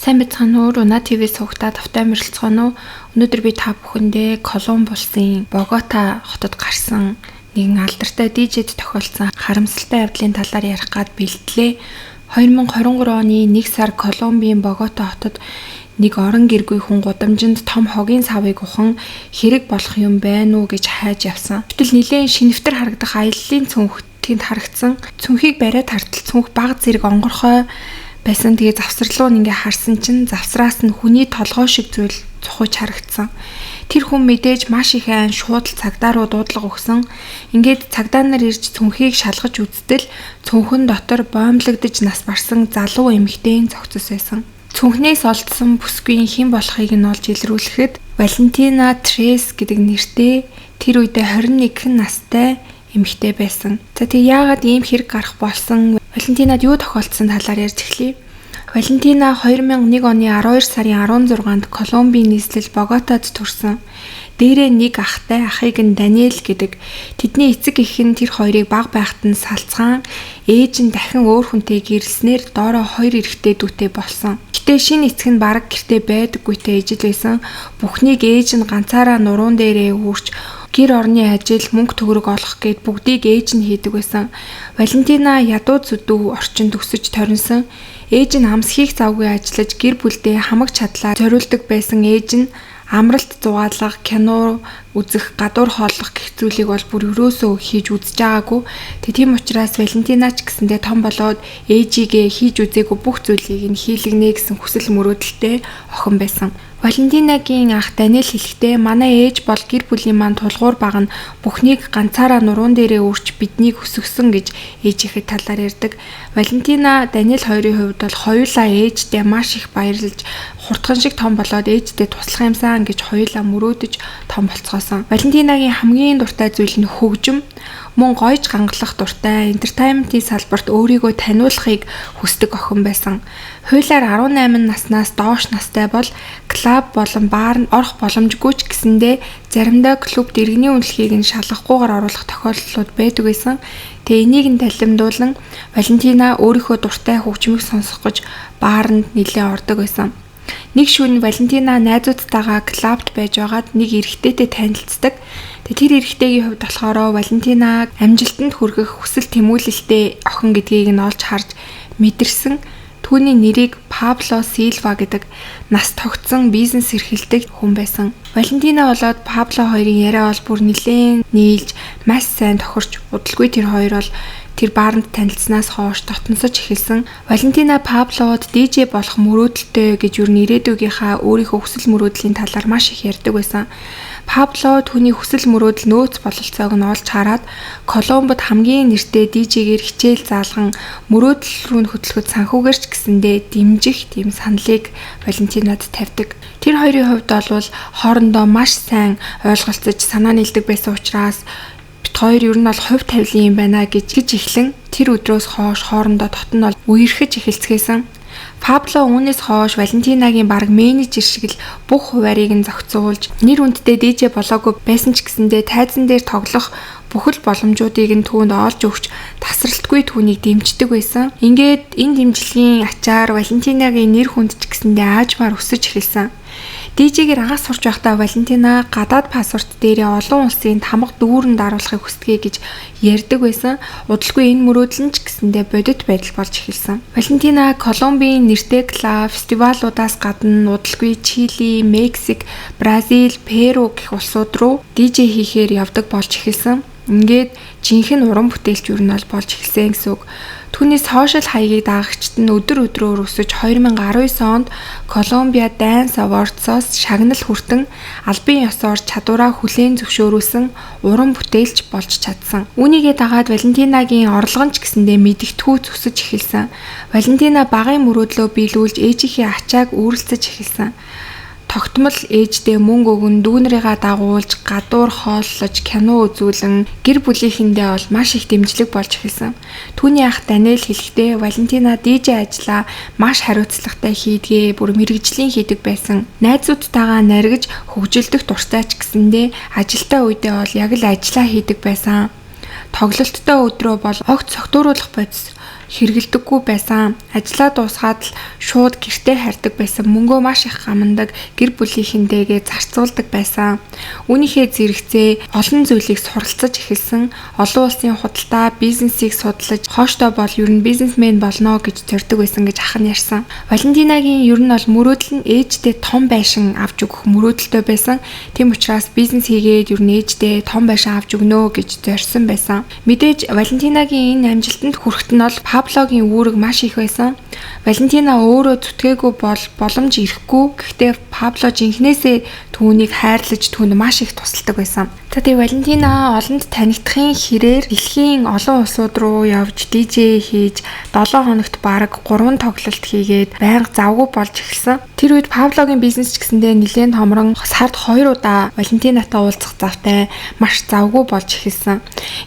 Сайн байцгаана уу? Руна ТV сувагтаа тавтай морилцгооно уу? Өнөөдөр би та бүхэндээ Колумб улсын Богота хотод гарсан нэгэн алдартай DJ-д тохиолдсон харамсалтай явдлын талаар ярих гээд бэлтлээ. 2023 оны 1 сар Колумбийн Богота хотод нэг орон гэргүй хүн гудамжинд том хогийн савыг ухан хэрэг болох юм байна уу гэж хайж явсан. Гэтэл нэлээн шинэвтер харагдах аяллаа цүнх тэнд харагдсан. Цүнхийг бариад хартал цүнх баг зэрэг онгорхой байсан. Тэгээ завсарлуу нь ингээ харсан чинь завсраас нь хүний толгой шиг зүйл цухуйч харагдсан. Тэр хүн мэдээж маш их айн шууд л цагдаа руу дуудлага өгсөн. Ингээд цагдаа нар ирж цүнхийг шалгаж үзтэл цүнхэн дотор боомлогдож нас барсан залуу эмэгтэйн зогцос байсан. Цүнхнээс олдсон бүсгүйн хэн болохыг нь олж илрүүлэхэд Валентина Трес гэдэг нэртэй тэр үедээ 21 настай эмэгтэй байсан. За тэг яагаад ийм хэрэг гарах болсон? Валентинад юу тохиолдсон талаар ярьж эхлэе. Валентина 2001 оны 12 сарын 16-нд Колумбийн нийслэл Боготад төрсөн. Дээрээ нэг ахтай, ахыг нь Даниэл гэдэг. Тэдний эцэг эх нь тэр хоёрыг бага байхад нь салцгаан, ээж нь дахин өөр хүнтэй гэрлэснээр доороо хоёр эрэгтэй дүүтэй болсон. Гэтэ шинэ эцэг нь бараг гэртээ байдаггүйтэй ижил байсан. Бүхнийг ээж нь ганцаараа нуруун дээрээ үүрч гэр орны ажил, мөнгө төгрөг олох гээд бүгдийг ээж нь хийдэг байсан. Валентина ядуу зүдүү орчинд өсөж торинсон. Ээж нь амс хийх завгүй ажиллаж гэр бүлдээ хамаг чадлаа зориулдаг байсан ээж нь амралт зугаалга, кино үзэх, гадуур хооллох гэх зүйлийг бол бүр ерөөсөө хийж үзэж байгаагүй. Тэг тийм учраас Валентина ч гэсэндээ том болоод ээжигээ хийж үзээгүй бүх зүйлийг нь хийлгэнэ гэсэн хүсэл мөрөөдөлтэй охин байсан. Валентинагийн ах Даниэл хэлэхдээ манай ээж бол гэр бүлийн маань тулгуур баг нь бүхнийг ганцаараа нуруун дээрээ үүрч биднийг өсгөсөн гэж ээжийнхээ талаар ярьдаг. Валентина Даниэл хоёрын хувьд бол хоёулаа ээждээ маш их баярлаж хурдхан шиг том болоод ээждээ туслах юмсан гэж хоёулаа мөрөөдөж том болцгоосон. Валентинагийн хамгийн дуртай зүйл нь хөгжим, мөн гоёж гангалах дуртай, entertainment-ийн салбарт өөрийгөө таниулахыг хүсдэг охин байсан. Хуулиар 18 наснаас доош настай бол клуб болон баар нь орох боломжгүй ч гэсэндээ заримдаа клубт иргэний үнэлгээг нь шалгахгүйгээр оруулах тохиолдлууд байдаг байсан. Тэгээ энийг нь талимдуулан Валентина өөрийнхөө дуртай хөгжмийг сонсох гэж бааранд нэлээд ордог байсан. Нэг шөнө Валентина найзуудтайгаа клубт байж байгаад нэг эрэгтэйтэй танилцдаг. Тэгээ тэр эрэгтэйгийн хувьд болохоор Валентина амжилтанд хүргэх хүсэл тэмүүлэлтэй охин гэдгийг нь олж харж мэдэрсэн. Түүний нэрийг Пабло Силва гэдэг нас тогтсон бизнес эрхэлдэг хүн байсан. Валентина болоод Пабло хоёрын яриа бол бүр нэлээд нийлж маш сайн тохирч удалгүй тэр хоёр бол тэр бааранд танилцсанаас хойш дотносож эхэлсэн. Валентина Паблод DJ болох мөрөөдөлтэй гэж юу ирээдүйгийнхаа өөрийнхөө хүсэл мөрөөдлийн талаар маш их ярьдаг байсан. Пабло түүний хүсэл мөрөөдөл нөөц бололцоог нь олж хараад Колумбод хамгийн нэртэй DJ-гээр хичээл заалган мөрөөдөл рүү нь хөтлөхөд санхүүгээр ч гэсэндээ дэмжих тийм саналыг Валентинад тавьдаг. Тэр хоёрын хувьд бол хоорондоо маш сайн ойлголцож санаа нийлдэг байсан учраас бит хоёр ер нь бол хувь тавилын юм байна гэж эхлэн тэр өдрөөс хойш хоорондоо дотн бол үерхэж эхэлцгээсэн. Пабло үүнээс хойш Валентинагийн бараг менежер шиг л бүх хуваарийг нь зохицуулж нэр хүндтэй DJ болоогүй байсан ч гэсэндээ тайзан дээр тоглох бүхэл боломжуудыг нь түүнд олж өгч тасралтгүй түүнийг дэмждэг байсан. Ингээд энэ дэмжлэгийн ачаар Валентинагийн нэр хүнд ч гэсэндээ аажмаар өсөж эхэлсэн. DJ-гээр анх сурч байхдаа Валентина гадаад паспорт дээрээ олон улсын тамга дүүрэн даруулахыг хүсдэгэ гэж ярьдаг байсан. Удалгүй энэ мөрөөдөл нь ч гэсэндээ бодит байдал болж эхэлсэн. Валентина Колумбийн нэртэй клуб, фестивалуудаас гадна удалгүй Чили, Мексик, Бразил, Перу гэх улсууд руу DJ хийхээр явдаг болж эхэлсэн. Ингээд жинхэнэ уран бүтээлч юу нь бол болж эхэлсэн гэсэн үг. Түүний сошиал хаягийг дагагчид нь өдөр өдрөөр өсөж 2019 онд Columbia Dance Awards-оос шагнал хүртэн албан ёсоор чадвараа хүлээн зөвшөөрүүлсэн уран бүтээлч болж чадсан. Үүнийгээ дагаад Валентинагийн орлого нь ч гэсэндээ мэдэгдэхүүц өсөж эхэлсэн. Валентина багын мөрөөдлөө биелүүлж ээжийнхээ ачааг үүрэлцэж эхэлсэн. Тогтмол ээждээ мөнгө өгөн, дүүнрийгаа дагуулж, гадуур хооллож, кино үзүүлэн гэр бүлийнхэндээ бол маш их дэмжлэг болж эхэлсэн. Түүний ах Даниэл хэлэхдээ Валентина DJ ажлаа маш хариуцлагатай хийдгээ, бүр мэргэжлийн хийдэг байсан. Найзуудтайгаа наригж хөгжилдөх дуртай ч гэсэндээ ажилтаа үедээ бол яг л ажлаа хийдэг байсан. Тоглолттой өдрөө бол огт согтууруулах бодис хэрэглэдэггүй байсан. Ажлаа дуусгаад л шууд гэртээ харьдаг байсан. Мөнгөө маш их гамандаг, гэр бүлийнхэндээгээ зарцуулдаг байсан. Үүнийхээ зэрэгцээ олон зүйлийг суралцаж эхэлсэн. Олон улсын худалдаа, бизнесийг судлаж, хооштой бол ер нь бизнесмен болно гэж зорддог байсан гэж ах нь ярьсан. Валентинагийн ер нь бол мөрөөдөл нь ээжтэй том байшин авч өгөх мөрөөдөлтэй байсан. Тийм учраас бизнес хийгээд ер нь ээжтэй том байшин авч өгнө гэж зорьсон байсан. Мэдээж Валентинагийн энэ амжилтанд хүрэхэд нь бол Паблогийн үүрэг маш их байсан. Валентина өөрөө зүтгээгүй бол боломж ирэхгүй. Гэхдээ Пабло жинхнээсээ түүнийг хайрлаж түүнд маш их тусалдаг байсан. За тэгээ Валентина олонд танигдахын хэрээр дэлхийн олон улсууд руу явж DJ хийж 7 хоногт бараг 3 тоглолт хийгээд байнга завгүй болж эхэлсэн. Тэр үед Паблогийн бизнес ч гэсэндээ нэлээд томрон сард 2 удаа Валентинатай уулзах завтай маш завгүй болж эхэлсэн.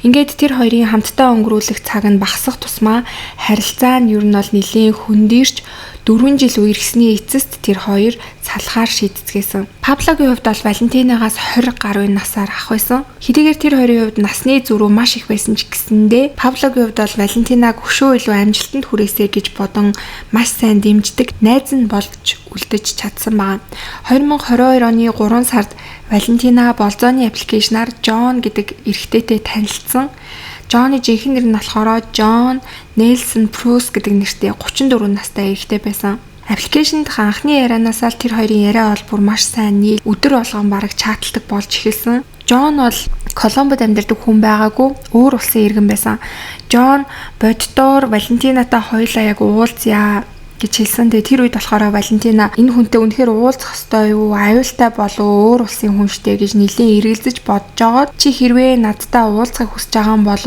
Ингээд тэр хоёрын хамтдаа өнгөрүүлэх цаг нь багасах тусмаа харилцаа нь ер нь бол нэлээд хөндийрч 4 жил үерхсэний эцэст тэр хоёр салахаар шийдцгээсэн. Паблогийн хувьд бол Валентинагаас 20 гаруй насаар ах байсан. Хэдийгээр тэр хоёрын хувьд насны зөрүү маш их байсан ч гэсэндээ Паблогийн хувьд бол Валентинаг өшөө илүү амжилтанд хүрээсэй гэж бодон маш сайн дэмждэг найз нь болж үлдэж чадсан байна. 2022 оны 3 сард Валентина болзооны аппликейшнаар Джон гэдэг эрэгтэйтэй танилцсан. Джонны жинхэнэ нэр нь болохоор Джон Нельсон Прус гэдэг нэртэй 34 настай эрэгтэй байсан. Аппликейшнд анхны ярианаасаа л тэр хоёрын яриа бол бүр маш сайн нийл өдөр болгон бараг чаталдаг болж эхэлсэн. Джон бол Колумбод амьдардаг хүн байгаагүй, өөр улсын иргэн байсан. Джон боддоор Валентинатай хоёулаа яг уулзъя гэж хэлсэн. Тэгээ тэр үед болохоор Валентина энэ хүнтэй үнэхээр уулзах ёстой юу, аюултай болов өөр улсын хүн штэ гэж нэлээд эргэлзэж бодож байгаад чи хэрвээ надтай уулзахыг хүсэж байгаа юм бол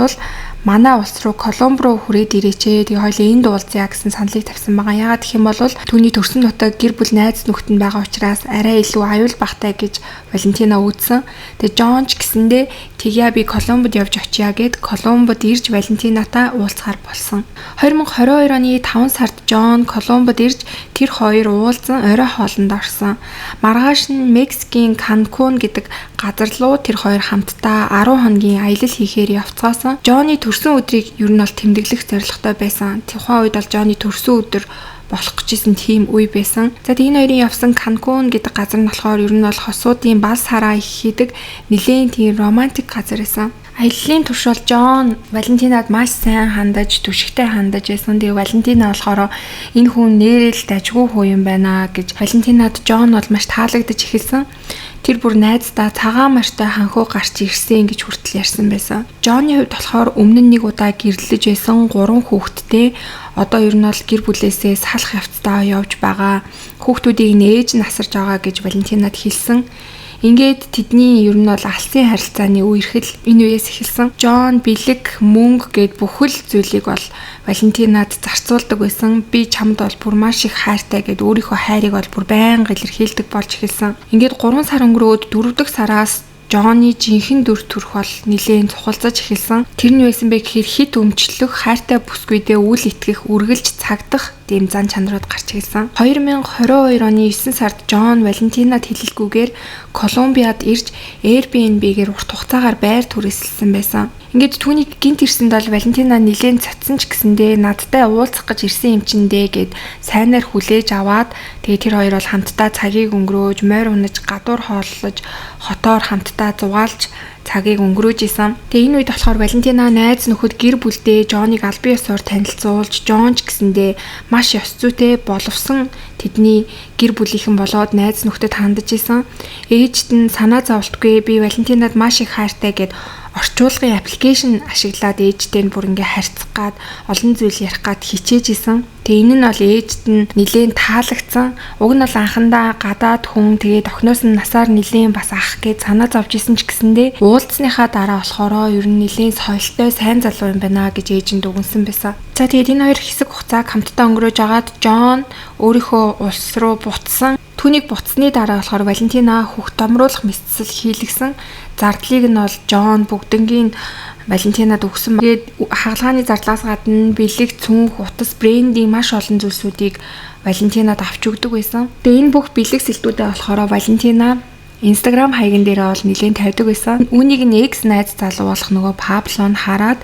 манай улс руу Колумб руу хүрээд ирээч ээ. Тэгээ хоёулаа энд уулзъя гэсэн саналыг тавьсан байгаа. Яагаад гэх юм бол түүний төрсөн нутаг гэр бүл найз нөхдөд нь байгаа учраас арай илүү аюул багтай гэж Валентина үүдсэн. Тэгээ Джон ч гэсэндээ тэгье би Колумбод явж очия гэд Колумбод ирж Валентинатай уулзахар болсон. 2022 оны 5 сард Джон Колумбод ирж тэр хоёр уулзан орой хоолнд орсон. Маргааш нь Мексикийн Канкун гэдэг газар руу тэр хоёр хамтдаа 10 хоногийн аялал хийхээр явцгаасан. Джонны төрсөн өдрийг ер нь бол тэмдэглэх зорилготой байсан. Тухайн үед бол Джонны төрсөн өдөр болох гэжсэн тийм үе байсан. За тэгээ энэ хоёрын явсан Канкун гэдэг газар нь болохоор ер нь бол хосуудын бал сараа их хийдэг нэлээд тийм романтик газар байсан. Аяллаа турш бол Джон Валентинад маш сайн хандаж, түшигтэй хандаж байсан. Тэгээ Валентина болохоор энэ хүн нэрэл дажгүй хүү юм байна гэж Валентинад Джон бол маш таалагдаж эхэлсэн. Тэр бүр найздаа цагаан морьтой ханхуу гарч ирсэн гэж хүртэл ярьсан байсан. Джонны хувьд болохоор өмнө нь нэг удаа гэрлэж байсан 3 хүүхэдтэй одоо ер нь бол гэр бүлээсээ салах явцдаа явж байгаа. Хүүхдүүдийг нь ээж нь асарж байгаа гэж Валентинад хэлсэн. Ингээд тэдний ер нь бол алсын харилцааны үерхэл энэ үеэс эхэлсэн. Джон бэлэг, мөнгө гэд бүхэл зүйлийг бол Валентинад зарцуулдаг байсан. Би чамд бол бүр маш их хайртай гэд өөрийнхөө хайрыг бол бүр байнга илэрхийлдэг болж эхэлсэн. Ингээд 3 сар өнгөрөөд 4 дахь сараас Джонны жинхэнэ дүр төрх бол нэлээд цухалзаж эхэлсэн. Тэр нь байсан бэ гэхээр хит өмчлөх, хайртай бүсгүйдээ үл итгэх, үргэлж цагдах тийм зан чанарууд гарч эхэлсэн. 2022 оны 9 сард Джон Валентинад хэлэлгүйгээр Колумбиад ирж Airbnb-гээр урт хугацаагаар байр түрээсэлсэн байсан. Ингээд түүнийг гинт ирсэнд бол Валентина нэлээд цоцсон ч гэсэндээ надтай уулзах гэж ирсэн юм чинь дээ гэд сайнаар хүлээж аваад тэгээ тэр хоёр бол хамтдаа цагийг өнгөрөөж, морь унаж, гадуур хооллож, хотоор хамтдаа зугаалж цагийг өнгөрөөж исэн. Тэгээ энэ үед болохоор Валентина найз нөхөд гэр бүлдээ Джоныг албан ёсоор танилцуулж, Джон ч гэсэндээ маш ёс зүйтэй боловсон тэдний гэр бүлийнхэн болоод найз нөхдөд хандаж исэн. Ээжд нь санаа зовлтгүй би Валентинад маш их хайртай гэд орчуулгын аппликейшн ашиглаад ээжтэй нь бүр ингээ харьцах гад олон зүйл ярих гад хичээж исэн. Тэгээ энэ нь бол ээжд нь нэлээд таалагдсан. Уг нь бол анхандаа гадаад хүн тэгээд охиноос нь насаар нэлээд бас ах гэж санаа зовж исэн ч гэсэндээ уулзсныхаа дараа болохоор ер нь нэлээд соёлтой сайн залуу юм байна гэж ээж нь дүгнсэн байсан. За тэгээд энэ хоёр хэсэг хугацааг хамтдаа өнгөрөөж агаад Джон өөрийнхөө улс руу буцсан. Түүнийг буцсны дараа болохоор Валентина хүүхд томруулах мэсцэл хийлгсэн. Зардлыг нь бол Джон бүгднгийн Валентинад өгсөн. Тэгээд хагалгааны зардлаас гадна бэлэг, цүнх, утас, брендинг маш олон зүйлсүүдийг Валентинад авч өгдөг байсан. Тэгээд энэ бүх бэлэг сэлтүүдээ болохоор Валентина Instagram хаяган дээр бол нэлээд тавьдаг байсан. Үүнийг нь ex найз залуу болох нөгөө Пабло нь хараад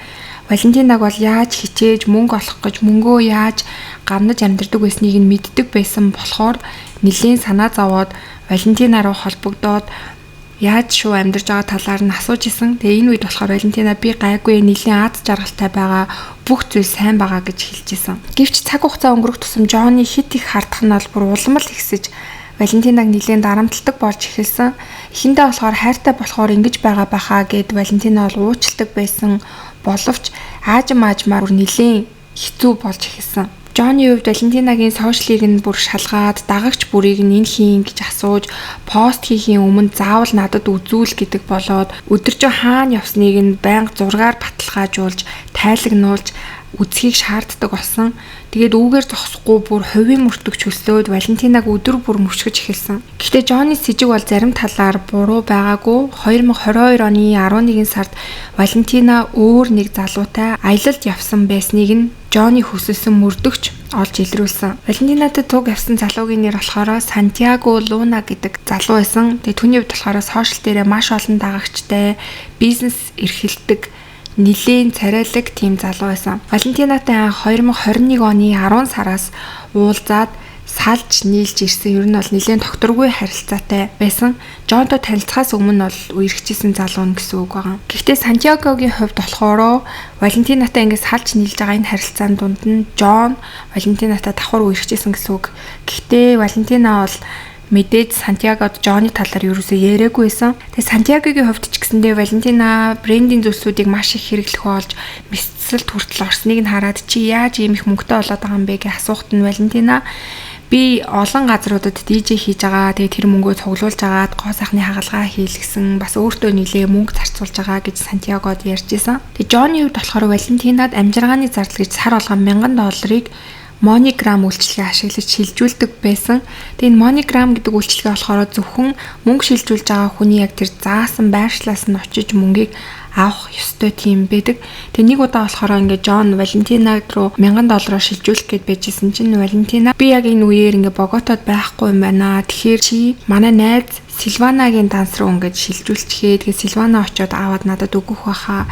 Валентинаг бол яаж хичээж мөнгө олох гэж мөнгөө яаж гамнаж амьдардаг байсныг нь мэддэг байсан болохоор нэлээд санаа зовоод Валентина руу холбогдоод яаж шүү амьдарч байгаа талаар нь асууж исэн. Тэгээ энэ үед болохоор Валентина би гайгүй, нэлээд аз жаргалтай байгаа, бүх зүйл сайн байгаа гэж хэлж исэн. Гэвч цаг хугацаа өнгөрөх тусам Джонни хит их хардах нь бол бүр улам л ихсэж Валентинаг нэлээд дарамталдаг болж эхэлсэн. Эхэндээ болохоор хайртай болохоор ингэж байгаа байхаа гэд Валентина бол уучладаг байсан боловч аажим аажмаар бүр нэлээд хэцүү болж эхэлсэн. Джонни хувьд Валентинагийн сошиалыг нь бүр шалгаад, дагагч бүрийг нь энэ хийн гэж асууж, пост хийхийн өмнө заавал надад үзүүл гэдэг болоод, өдөржин хаана явсныг нь байнга зургаар баталгаажуулж, тайлагнуулж үзхийг шаарддаг болсон. Тэгээд үүгээр зогсохгүй бүр хувийн мөртөгч хөлсөөд Валентинаг өдөр бүр мөшгөж эхэлсэн. Гэхдээ Джонни сэжиг бол зарим талаар буруу байгаагүй. 2022 оны 11 сард Валентина өөр нэг залуутай аялалд явсан байсныг нь Джонни хүсэлсэн мөрдөгч олж илрүүлсэн. Валентинатай туг явсан залуугийн нэр болохоор Сантьяго Луна гэдэг залуу байсан. Тэгээд түүний хувьд болохоор сошиал дээрээ маш олон дагагчтай, бизнес эрхэлдэг, нэлээн царайлаг тийм залуу байсан. Валентинатай анх 2021 оны 10 сараас уулзаад салж нийлж ирсэн. Ер нь бол нэлээн тогтворгүй харилцаатай байсан. Джонтой танилцахаас өмнө бол үерхчихсэн залуу нь гэсэн үг байгаа. Гэхдээ Сантьягогийн хувьд болохоор Валентинатай ингээд салж нийлж байгаа энэ харилцаан дунд нь Джон Валентинатай давхар үерхчихсэн гэсэн үг. Гэхдээ Валентина бол мэдээж Сантьягод Джонни талаар ерөөсөө яриаггүй байсан. Тэгээ Сантьягогийн хувьд ч гэсэндээ Валентина брендийн зүйлсүүдийг маш их хэрэглэх болж мэсцэлт хүртэл орсныг нь хараад чи яаж ийм их мөнгөтэй болоод байгаа юм бэ гэж асуухт нь Валентина би олон газруудад DJ хийж байгаа. Тэгээ тэр мөнгөө цуглуулж агаад гоо сайхны хагалгаа хийлгэсэн. Бас өөртөө нилээ мөнгө зарцуулж байгаа гэж Сантьягод ярьж исэн. Тэгээ Джонни хувьд болохоор Валентинад амжиргааны зардал гэж сар болгон $1000-ыг MoneyGram үйлчилгээ ашиглаж шилжүүлдэг байсан. Тэгээ энэ MoneyGram гэдэг үйлчилгээ болохоор зөвхөн мөнгө шилжүүлж байгаа хүний яг тэр заасан байршлаас нь очиж мөнгийг авах ёстой тийм байдаг. Тэгээ нэг удаа болохоор ингээ Джон Валентина руу $1000 шилжүүлэх гээд байжсэн чинь Валентина би яг энэ үеэр ингээ Боготод байхгүй юм байна. Тэгэхээр чи манай найз Силванагийн данс руу ингээд шилжүүлчихээ. Тэгээ Силвана очиод аваад надад өгөх байхаа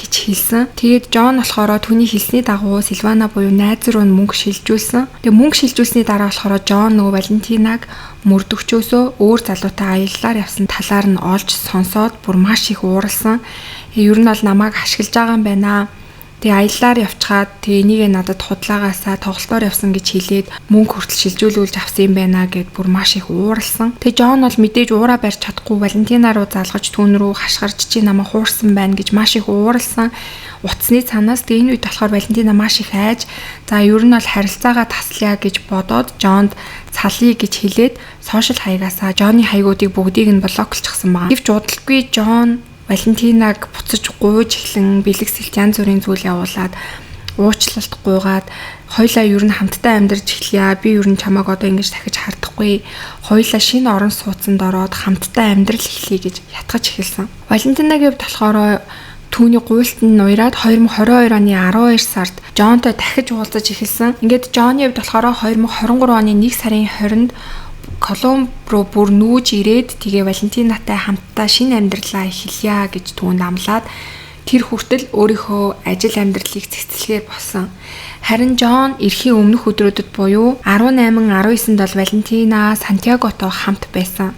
гэж хэлсэн. Тэгээд Джон болохоор түүний хэлсний дагуу Силвана буюу найз руу нь мөнгө шилжүүлсэн. Тэгээ мөнгө шилжүүлсний дараа болохоор Джон нөгөө Валентинаг мөрдөгчөөсөө өөр залуутай аяллаар явсан талаар нь олж сонсоод бүр маш их ууралсан. Ер нь бол намайг ашиглаж байгаа юм байна. Тэгээ аяллаар явчаад тэгээ энийгээ надад худлаагаасаа тоглолтоор явсан гэж хэлээд мөнгө хүртэл шилжүүлүүлж авсан юм байна гэд бүр маш их ууралсан. Тэгээ Джон бол мэдээж уураа барьж чадахгүй Валентина руу залгаж түүн рүү хашгирч чи намайг хуурсан байна гэж маш их ууралсан. Утасны цаанаас тэгээ энэ үед болохоор Валентина маш их айж за ер нь бол харилцаагаа таслая гэж бодоод Джонд салъя гэж хэлээд сошиал хаягаасаа Джонны хаягуудыг бүгдийг нь блоклчихсан байгаа. Гэвч удалгүй Джон Валентинаг буцаж гуйж эхлэн бэлэгсэлт янз бүрийн зүйл явуулаад уучлалт гуйгаад хоёлаа ер нь хамтдаа амьдарч эхлэе. Би ер нь чамайг одоо ингэж дахиж хардахгүй. Хоёлаа шинэ орон сууцанд ороод хамтдаа амьдрал эхлэе гэж ятгах эхэлсэн. Валентинагийн хувьд болохоор түүний гуйлт нь нуяраад 2022 оны 12 сард Джонтой дахиж уулзаж эхэлсэн. Ингээд Джонны хувьд болохоор 2023 оны 1 сарын 20-нд Колумб руу бүр нүүж ирээд тэгээ Валентинатай хамтдаа шинэ амьдралаа эхэлье гэж түүнд амлаад тэр хүртэл өөрийнхөө ажил амьдралыг цэгцлэхээр болсон. Харин Джон эрхийн өмнөх өдрүүдэд буюу 18 19-нд бол Валентина Сантьяготой хамт байсан.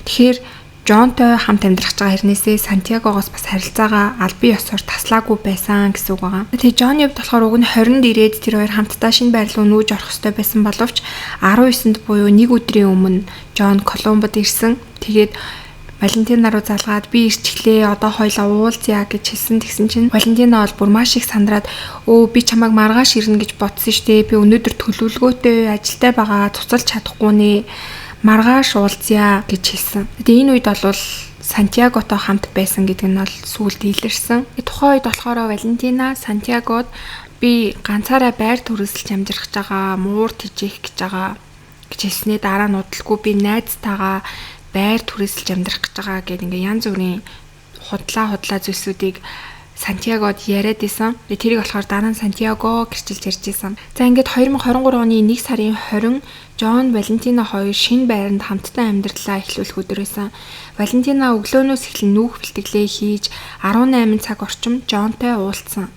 Тэгэхээр Джонтой хамт амьдрах байгаа хэрнээсээ Сантьягогоос бас харилцаагаа албан ёсоор таслаагүй байсан гэсэн үг байгаа. Тэгээ Джонны хувьд болохоор уг нь 20-нд ирээд тэр хоёр хамтдаа шинэ байр руу нүүж орох ёстой байсан боловч 19-нд буюу нэг өдрийн өмнө Джон Колумбод ирсэн. Тэгээд Валентина руу залгаад би ирчихлээ, одоо хоёлаа уулзъя гэж хэлсэн. Тэгсэн чинь Валентина бол бүр маш их сандраад өө би чамайг маргааш ирнэ гэж бодсон штэ. Би өнөөдөр төлөвлөгөөтэй ажилтай байгаа, цуцалж чадахгүй нэ. Маргааш уулзъя гэж хэлсэн. Тэгээ энэ үед бол Сантьяготой хамт байсан гэдэг нь бол сүүлд илэрсэн. Тухайн үед болохоор Валентина Сантьягод би ганцаараа байр төрөсөлж амжирх гэж байгаа, муур тижээх гэж байгаа гэж хэлснээ дараа нь удалгүй би найзтайгаа байр түрээсэлж амьдрах гэж байгаа гэдэг ингээ янз бүрийн худлаа зүйлсүүдийг Сантьягод яриад исэн. Тэрийг болохоор дараа нь Сантьяго гэрчилж ярьж исэн. За ингээд 2023 оны 1 сарын 20 Джон Валентина хоёр шинэ байранд хамтдаа амьдралаа эхлүүлэх өдөр байсан. Валентина өглөөнөөс эхлэн нүүх бэлтгэлээ хийж 18 цаг орчим Джонтой уулзсан.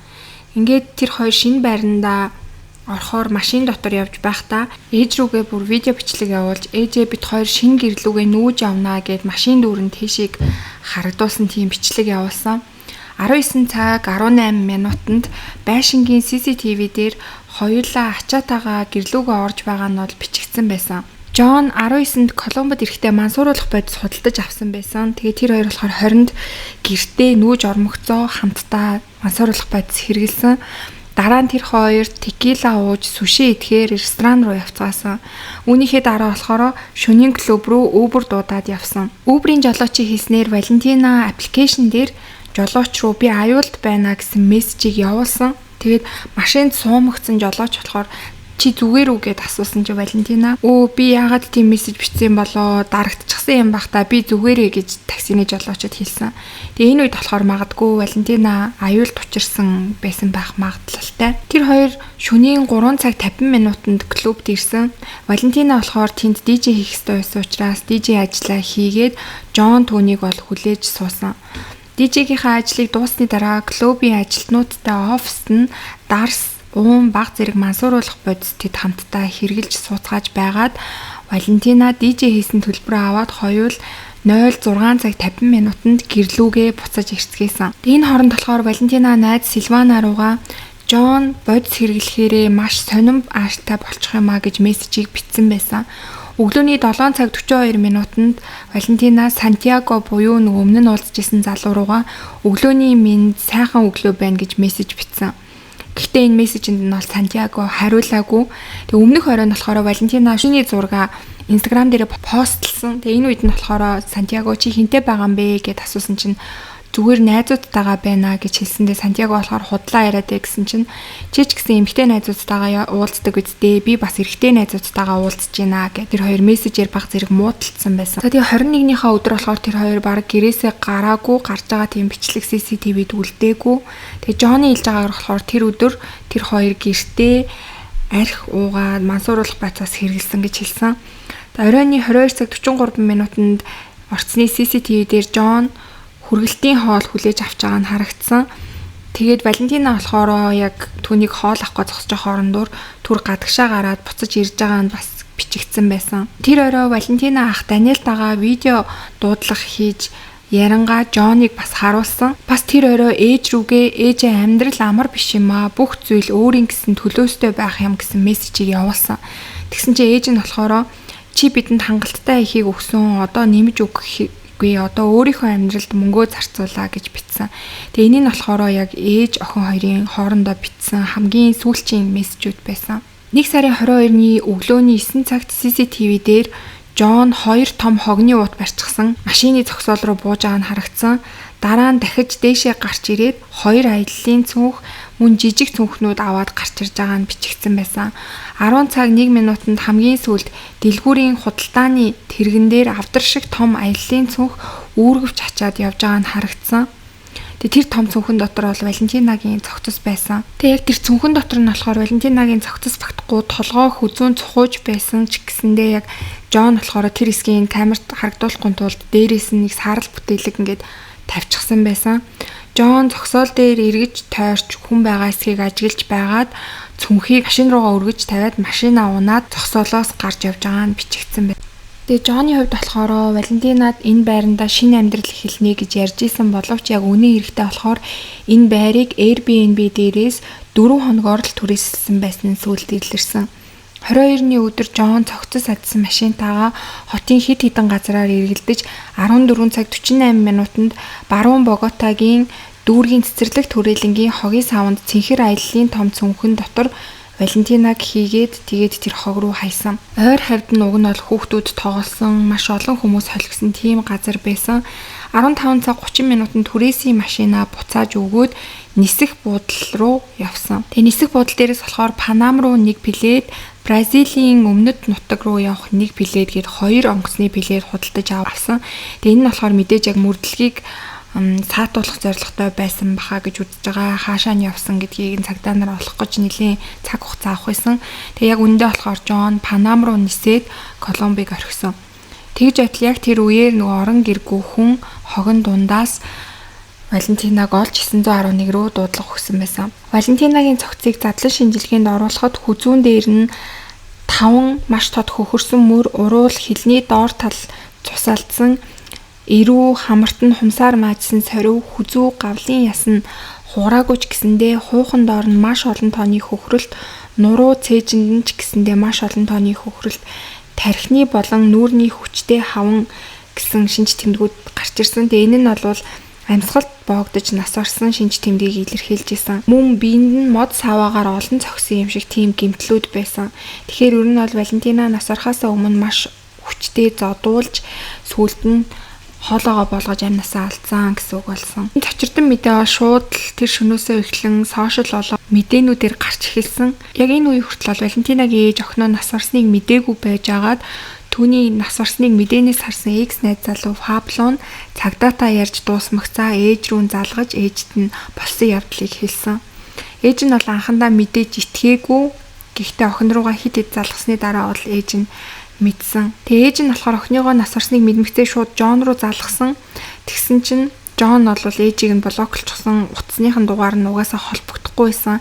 Ингээд тэр хоёр шинэ байрандаа орохоор машин дотор явж байхдаа ээж рүүгээ бүр видео бичлэг явуулж ээжээ бид хоёр шинэ гэрлүүгээ нүүж явнаа гэд машин дүүрэн тийшийг харагдуулсан тийм бичлэг явуулсан. 19 цаг 18 минутанд байшингийн CCTV дээр хоёулаа ачаатайгаа гэрлүүгээ орж байгаа нь бол бичигдсэн байсан. Джон 19-нд Колумбод ирэхдээ мансууруулах бодис худалдаж авсан байсан. Тэгээ тэр хоёр болохоор 20-нд гэртээ нүүж ормогцоо хамтдаа мансууруулах бодис хэрэгэлсэн. Дараа нь тэр хоёр текила ууж сүши идэхээр ресторан руу явцгаасан. Үүнийхээ дараа болохоор шөнийн клуб руу Uber дуудаад явсан. Uber-ийн жолоочийн хэлснээр Валентина application дээр жолооч руу би аюулд байна гэсэн мессежийг явуулсан. Тэгээд машинд суумгдсан жолооч болохоор чи зүгээр үү гэд асуусан чи Валентина. Өө би яагаад тийм мессеж бичсэн болоо дарагдчихсан юм бах та би зүгээрээ гэж таксины жолоочд хэлсэн. Тэгээ энэ үед болохоор магадгүй Валентина аюулд учирсан байсан байх магадлалтай. Тэр хоёр шөнийн 3 цаг 50 минутанд клубт ирсэн. Валентина болохоор тэнд DJ хийх ёстой байсан учраас DJ ажлаа хийгээд Джон түүнийг бол хүлээж суусан. DJ-гийнхаа ажлыг дууссаны дараа клубын ажилтнуудтай оффист нь дарс уун баг зэрэг мансууруулах бодис тэд хамтдаа хэрглэж сууцгааж байгаад Валентина DJ хийсэн төлбөрөө аваад хоёул 06 цаг 50 минутанд гэрлүүгээ буцаж ирцгээсэн. Энэ хооронд болохоор Валентина найз Силвана руугаа Джон бодис хэрэглэхээрээ маш сонин ааштай болчих юм а гэж мессежийг бичсэн байсан. Өглөөний 7 цаг 42 минутанд Валентина Сантьяго буюу нөгөө өмнө нь уулзж исэн залуу руугаа өглөөний минь сайхан өглөө байна гэж мессеж бичсэн. Гэхдээ энэ мессежинд нь бол Сантьяго хариулаагүй. Тэгээ өмнөх оройн болохоор Валентина шиний зураг Instagram дээр постлсан. Тэгээ энэ үед нь болохоор Сантьяго чи хинтээ байгаа юм бэ гэд асуусан чинь зүгээр найзуудтайгаа байна гэж хэлсэндээ Сантьяго болохоор худлаа яриад ээ гэсэн чинь чи ч гэсэн эмэгтэй найзуудтайгаа уулздаг үсттэй би бас эрэгтэй найзуудтайгаа уулзж байна гэх тэр хоёр мессежээр баг зэрэг муудалцсан байсан. За тэгээ 21-ийнхаа өдөр болохоор тэр хоёр баг гэрээсээ гараагүй гарч байгаа тийм бичлэг CCTV-д үлдээгүй. Тэгээ Джонни хэлж байгаагаар болохоор тэр өдөр тэр хоёр гэртээ арх уугаад мансууруулах байцаас хэрэгэлсэн гэж хэлсэн. Оройн 22 цаг 43 минутанд орцны CCTV дээр Джон хүргэлтийн хоол хүлээж авч байгаа нь харагдсан. Тэгээд Валентина болохоор яг түүнийг хоол авах гэж зогсож байгаа хоорондоор түр гадагшаа гараад буцаж ирж байгаа нь бас бичигдсэн байсан. Тэр орой Валентина ах Даниэлтайгаа видео дуудлага хийж ярангаа Джоныг бас харуулсан. Бас тэр орой ээж рүүгээ ээжээ амьдрал амар биш юм аа. Бүх зүйл өөрийн гэсэн төлөөстэй байх юм гэсэн мессежийг явуулсан. Тэгсэн чинь ээж нь болохоор чи бидэнд хангалттай ихийг өгсөн. Одоо нэмж өгөх үгүй одоо өөрийнхөө амьдралд мөнгөө зарцуулаа гэж бичсэн. Тэгээ энэ нь болохоор яг ээж охин хоёрын хоорондоо бичсэн хамгийн сүүлчийн мессежүүд байсан. 1 сарын 22-ны өглөөний 9 цагт CCTV дээр Джон хоёр том хогны уут барьчихсан машины зогсоол руу бууж байгаа нь харагдсан. Дараа нь дахиж дээшээ гарч ирээд хоёр аяллаа цүнх мөн жижиг цүнхнүүд аваад гарч ирж байгаа нь бичигдсэн байсан. 10 цаг 1 минутанд хамгийн сүүлд дэлгүүрийн худалдааны тэрэгэн дээр авдар шиг том аяллаа цүнх үүргэвч ачаад явж байгаа нь харагдсан. Тэгээ тэр том цүнхэн дотор бол Валентинагийн цогцос байсан. Тэгээ яг тэр цүнхэн дотор нь болохоор Валентинагийн цогцос багтахгүй толгой хүзүүн цухууж байсан ч гэсэндээ яг Джон болохоор тэр хэсгийн камерт харагдуулахгүй тулд дээрээс нь нэг саарал бүтээлэг ингээд тавьчихсан байсан. Джон зогсоол дээр эргэж тойрч хүн байгаа эсхийг ажиглаж байгаад цүнхийг машин руугаа өргөж тавиад машинаа унаад зогсоолоос гарч явж байгаа нь бичигдсэн байна. Тэгээ Джонны хувьд болохоор Валентинад энэ байрандаа шинэ амьдрал эхэлнэ гэж ярьж исэн боловч яг үнэн хэрэгтээ болохоор энэ байрыг Airbnb дээрээс 4 хоногоор л түрээсэлсэн байсан нь сүүлд илэрсэн. 22-ны өдөр Джон цогцос адсан машинтайгаа хотын хэд хэдэн газраар эргэлдэж 14 цаг 48 минутанд баруун Боготагийн дүүргийн цэцэрлэг түрээлэнгийн хогийн савнд цэнхэр аяллаа том цүнхэн дотор Валентинаг хийгээд тэгээд тэр хог руу хайсан. Ойр хавьд нь уг нь бол хүүхдүүд тоглосон, маш олон хүмүүс холигсон тийм газар байсан. 15 цаг 30 минутанд түрээсийн машина буцааж өгөөд нисэх буудал руу явсан. Тэгээ нисэх буудал дээрээс болохоор Панам руу нэг билет, Бразилийн өмнөд нутаг руу явах нэг билет гээд хоёр онгоцны билет худалдаж авсан. Тэгээ энэ нь болохоор мэдээж яг мөрдлөгийг саатуулах зорилготой байсан баха гэж үзэж байгаа. Хаашаа нь явсан гэдгийг нь цагдаа нар олох гэж нэлийн цаг хугацаа авах байсан. Тэгээ яг үүндээ болохоор Джон Панам руу нисээд Колумбыг орхисон. Тэгж байтал яг тэр үеэр нөгөө орон гэргүй хүн хогон дундаас Валентинаг олж 911 рүү дуудлага өгсөн байсан. Валентинагийн цогцыг задлан шинжилгээнд оруулахад хүзүүн дээр нь 5 маш тод хөхөрсөн мөр уруул хилний доор тал цусалдсан эрүү хамарт нь хумсаар маажсан сорив хүзүү гавлын яс нь хугараагүй ч гэсэндээ хуухан доор нь маш олон тооны хөхрөлт, нуруу цээжинд нь ч гэсэндээ маш олон тооны хөхрөлт, тархины болон нүүрний хүчтэй хаван гэсэн шинж тэмдгүүд гарч ирсэн. Тэгээ энэ нь бол амьсгалд боогдож нас орсон шинж тэмдгийг илэрхийлж исэн. Мөн биед нь мод саваагаар олон цогсон юм шиг тийм гэмтлүүд байсан. Тэгэхээр ер нь бол Валентина нас орохоос өмнө маш хүчтэй зодуулж сүүлд нь хоолоогоо болгож амь насаа алдсан гэсэн үг болсон. Цочирдон мэдээ бол шууд л тэр шөнөөсөө эхлэн сошиал болоо мэдээнүүдээр гарч эхэлсэн. Яг энэ үе хүртэл бол Валентинагийн ээж охиноо нас орсныг мдээгүй байж агаад түүний нас орсныг мэдээнээс харсан экс найз залуу Пабло нь цагдаатай ярьж дуусмагцаа ээж рүү залгаж ээжд нь болсон явдлыг хэлсэн. Ээж нь бол анхандаа мэдээж итгээгүй. Гэхдээ охин руугаа хэд хэд залгасны дараа бол ээж нь мэдсэн. Тэгээ ээж нь болохоор охиныгоо нас орсныг мэдмэгцээ шууд Джон руу залгасан. Тэгсэн чинь Джон бол ээжийг нь блоклчихсан. Утасных нь дугаар нь угаасаа холбогдохгүй байсан.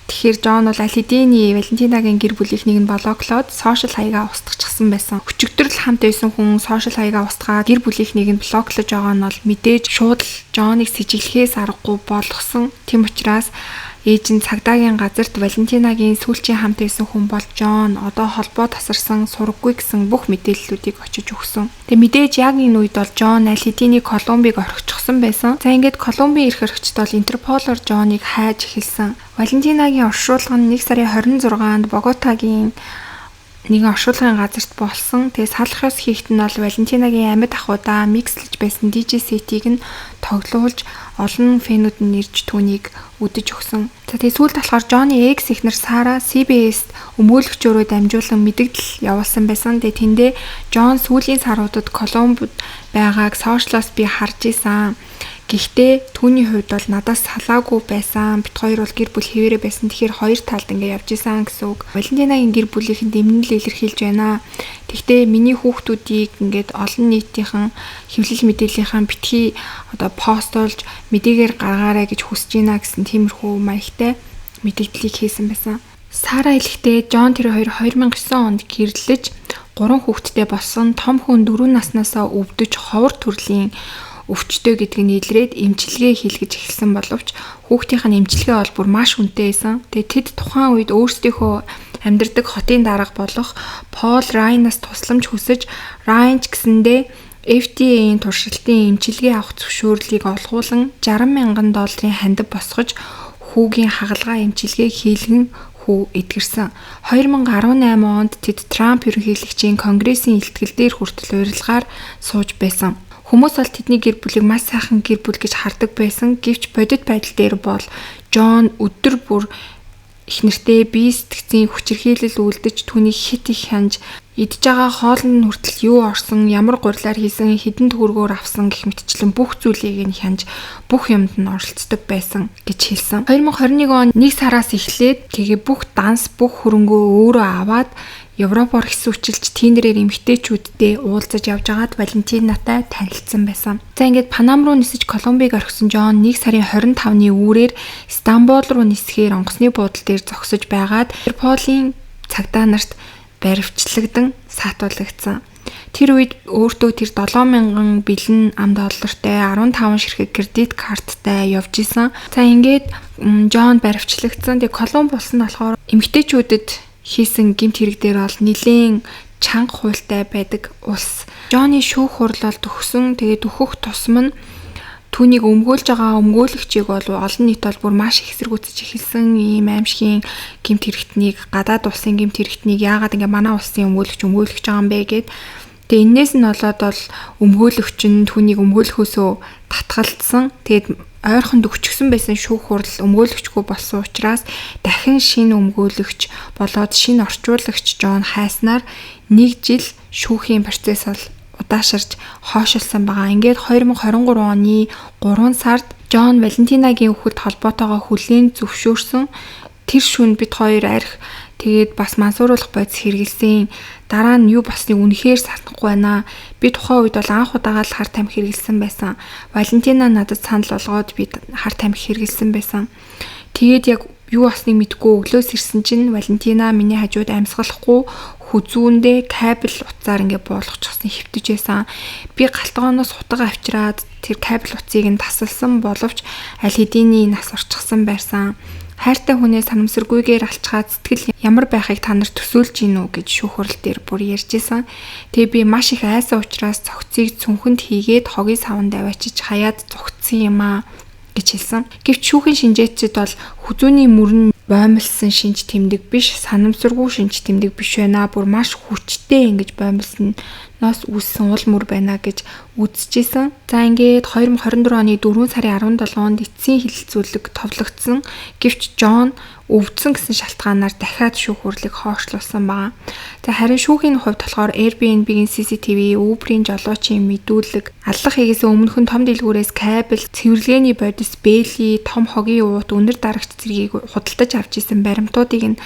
Тэгэхээр Джон бол аль хэдийн Валентинагийн гэр бүлийнхнийг нь блоклоод сошиал хаягаа устгачихсан байсан. Өчигдөр л хамт байсан хүн сошиал хаягаа устгаад гэр бүлийнхнийг нь блоклож байгаа нь бол мэдээж шууд л Джоныг сэжиглэхээс аргагүй болгосон. Тийм учраас ээж нь цагдаагийн газарт Валентинагийн сүүлчийн хамт байсан хүн бол Джон одоо холбоо тасарсан сураггүй гэсэн бүх мэдээллүүдийг очиж өгсөн. Тэгээ мэдээж яг энэ үед бол Джон аль хэдийн Колумбыг орхичихсан байсан. За ингээд Колумбын эрх эрхчд бол Интерполоор Джоныг хайж эхэлсэн. Валентинагийн оршуулга нь 1 сарын 26-нд Боготагийн нэгэн оршуулгын газарт болсон. Тэгээ салах ёс хийхэд нь бол Валентинагийн амьд ахуйдаа микслэж байсан DJ set-ийг нь тоглуулж олон фэнүүд нь ирж түүнийг үдэж өгсөн. За тэгээ сүүлд болохоор Джонни экс эхнэр Сара CBS-д өмгөөлөгчөөрөө дамжуулан мэдэгдэл явуулсан байсан. Тэгээ тэндээ Джон сүүлийн саруудад Колумбд байгааг сошиалоос би харж исэн. Гэхдээ түүний хувьд бол надаас салаагүй байсан. Бит хоёр бол гэр бүл хэвээрээ байсан. Тэгэхээр хоёр талд ингээ явж исэн гэсэн үг. Валентинагийн гэр бүлийнхэн дэмнэл илэрхийлж байна. Тэгвэл миний хүүхдүүдийг ингээд олон нийтийнхэн хэвлэл мэдээллийнхэн битгий одоо постлж мэдээгээр гаргаарай гэж хүсэж байна гэсэн тиймэрхүү маягтай мэдээллийг хийсэн байсан. Сара хэлэхдээ Джон тэр хоёр 2009 онд гэрлэж 3 хүүхэдтэй болсон. Том хүн 4 наснаасаа өвдөж ховор төрлийн өвчтөй гэдг нь илрээд эмчилгээ хийлгэж эхэлсэн боловч хүүхдийнх нь эмчилгээ бол бүр маш үнэтэй байсан. Тэгээ тэд тухайн үед өөрсдийнхөө амьдардаг хотын дарга болох Пол Райнаас тусламж хүсэж Райн ч гэсэндээ FDA-ийн туршилтын эмчилгээ авах зөвшөөрлийг олгуулан $60,000 хандив босгож хүүгийн хагалгаа эмчилгээг хийлгэн хүү эдгэрсэн. 2018 онд тэд Трамп ерөнхийлөгчийн Конгрессийн илтгэл дээр хүртэл урилгаар сууж байсан. Хүмүүс бол тэдний гэр бүлийг маш сайхан гэр бүл гэж хардаг байсан. Гэвч бодит байдал дээр бол Джон өдөр бүр эхнэртэй бие сэтгцийн хүчирхийлэл үлдэж түүнийг хит их хянж идж байгаа хоолнд нь хүртэл юу орсон, ямар гурилаар хийсэн, хэдэн төгрөгөөр авсан гэх мэтчлэн бүх зүйлийг нь хянж бүх юмд нь оролцдог байсан гэж хэлсэн. 2021 он 1 сараас эхлээд тэгээ бүх данс, бүх хөрөнгөө өөрөө аваад Европоор хэсүүчилж Тиндерээр эмэгтэйчүүдтэй уулзаж явж байгаад Валентинатай танилцсан байсан. За ингээд Панам руу нисэж Колумбыг орхисон Джон 1 сарын 25-ны үүрээр Стамбул руу нисэхээр онгоцны буудал дээр зогсож байгаад Интерполийн цагдаа нарт баривчлагдан саатуулагдсан. Тэр үед өөртөө тэр 7000 бэлэн ам доллартай 15 ширхэг кредит карттай явж исэн. За ингээд Джон баривчлагдсан. Тэгээ Колумб улс нь болохоор эмэгтэйчүүдэд хийсэн гэмт хэрэг дээр бол нэлээн чанга хуультай байдаг улс. Джонни шүүх хурал бол төгсөн. Тэгээд өөхөх тусам нь түүнийг өмгөөлж байгаа өмгөөлөгчийг бол олон нийт бол бүр маш их эсэргүүцэж эхэлсэн. Ийм аимшигын гэмт хэрэгтнийг гадаад улсын гэмт хэрэгтнийг яагаад ингээ манай улсын өмгөөлөгч өмгөөлөгч байгаа юм бэ гэд. Тэгээ энээс нь болоод бол өмгөөлөгч нь түүнийг өмгөөлөхөөсөө татгалцсан. Тэгээд ойрхон төгчгсөн байсан шүүх хурал өмгөөлөгчгүй болсон учраас дахин шинэ өмгөөлөгч болоод шинэ орчуулагч Джон хайснаар 1 жил шүүхийн процесс бол удаашарч хойшилсан байгаа. Ингээд 2023 оны 3 сард Джон Валентинагийн үхэлд холбоотойгоо хүлээн зөвшөөрсөн. Тэр шөнө бид хоёр арх тэгээд бас мансууруулах бодис хэрэглэсэн. Дараа нь юу болсныг үнэхээр санахгүй байна. Би тухайн үед бол анх удаага л хар тамхи хэрэглэсэн байсан. Валентина надад санал болгоод би хар тамхи хэрэглэсэн байсан. Тэгээд яг юу болсныг мэдэхгүй өглөөс ирсэн чинь Валентина миний хажууд амьсгалахгүй хүзүүндээ кабель утсаар ингээ буулгачихсан хэвтэж байсан. Би галтгооноос хутга авчираад тэр кабель утсыг нь тасалсан боловч аль хэдийний нас орчихсан байсан. Хайртай хүнээ санамсаргүйгээр алчгаад сэтгэл ямар байхыг та нар төсөөлж гин үү гэж шүүх хурал дээр бүр ярьж исэн. Тэгээ би маш их айсан учраас цогцыг цүнхэнд хийгээд хогийн саванд аваачиж хаяад зугтсан юм аа гэж хэлсэн. Гэвч шүүхийн шинжээчид бол хүзүүний мөрөн боомлсон шинж тэмдэг биш, санамсаргүй шинж тэмдэг биш байна. Бүр маш хүчтэй ингэж боомлсноос үүссэн уул мөр байна гэж үзчихсэн. За ингээд 2024 оны 4 сарын 17-нд эцсийн хэлэлцүүлэг товлогдсон. Гэвч Джон өвдсөн гэсэн шалтгаанаар дахиад шүүх хурлыг хойшлуулсан байгаа. За харин шүүхийн хувьд болохоор Airbnb-ийн CCTV, Uber-ийн жолоочийн мэдүүлэг, аллах хийгээс өмнөхөн том дэлгүүрээс кабель, цэвэрлэгээний бодис, бэли, том хогийн уут, өндөр дарагч зэргийг худалдаж авч исэн баримтуудыг нь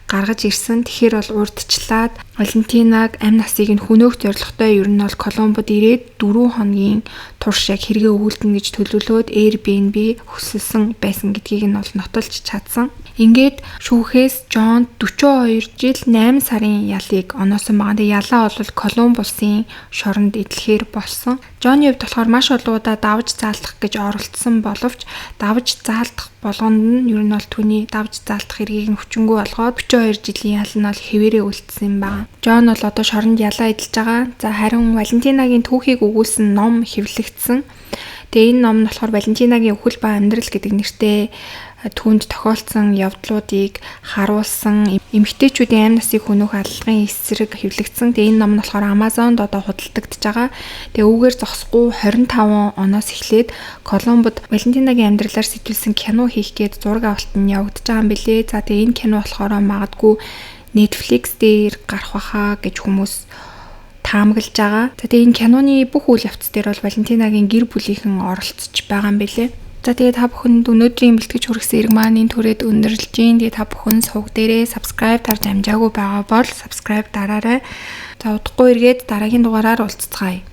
гаргаж ирсэн. Тэгэхээр бол урдчлаад Валентинаг амь насыг нь хөнөөх зорилготой ер нь бол Колумбод ирээд 4 хоногийн турш яг хэрэгээ өгүүлдэнэ гэж төлөвлөөд Airbnb хөсөлсөн байсан гэдгийг нь бол нотолж чадсан. Ингээд шүүхээс Джон 42 жил 8 сарын ялыг оноосон байгаа. Тэгээ ялаа бол Колумб улсын шоронд эдлэхээр болсон. Джонны хувьд болохоор маш олон удаа давж заалдах гэж оролдсон боловч давж заалдах болгонд нь ер нь бол түүний давж заалдах эргийг нь хүчингү болгоод 42 жилийн ял нь бол хэвээрээ үлдсэн юм байна. Джон бол одоо шоронд ялаа эдэлж байгаа. За харин Валентинагийн түүхийг өгүүлсэн ном хэвлэгдсэн. Тэгээ энэ ном нь болохоор Валентинагийн үхэл ба амьдрал гэдэг нэртэй түүнд тохиолдсон явдлуудыг харуулсан эмэгтэйчүүдийн амь насыг хөнөөх аллагын эсрэг хэвлэгдсэн. Тэгээ энэ ном нь болохоор Amazon-д одоо худалдагдаж байгаа. Тэгээ үүгээр зогсохгүй 25 оноос эхлээд Колумбод Валентинагийн амьдралаар сэтгүүлсэн кино хийх гээд зураг авалт нь явагдаж байгаа юм билээ. За тэгээ энэ кино болохоор магадгүй Netflix дээр гарах байхаа гэж хүмүүс таамаглаж байгаа. За тэгээ энэ киноны бүх үйл явц дээр бол Валентинагийн гэр бүлийнхэн оролцож байгаа юм билээ. За тэгээ та бүхэнд өнөөдрийн бэлтгэж хүргэсэн эрг маань энэ түрээд өндөрлөж гин. Тэгээ та бүхэн сувг дээрээ subscribe дарж амжаагүй байгаа бол subscribe дараарай. За удахгүй эргээд дараагийн дугаараар уулзцгаая.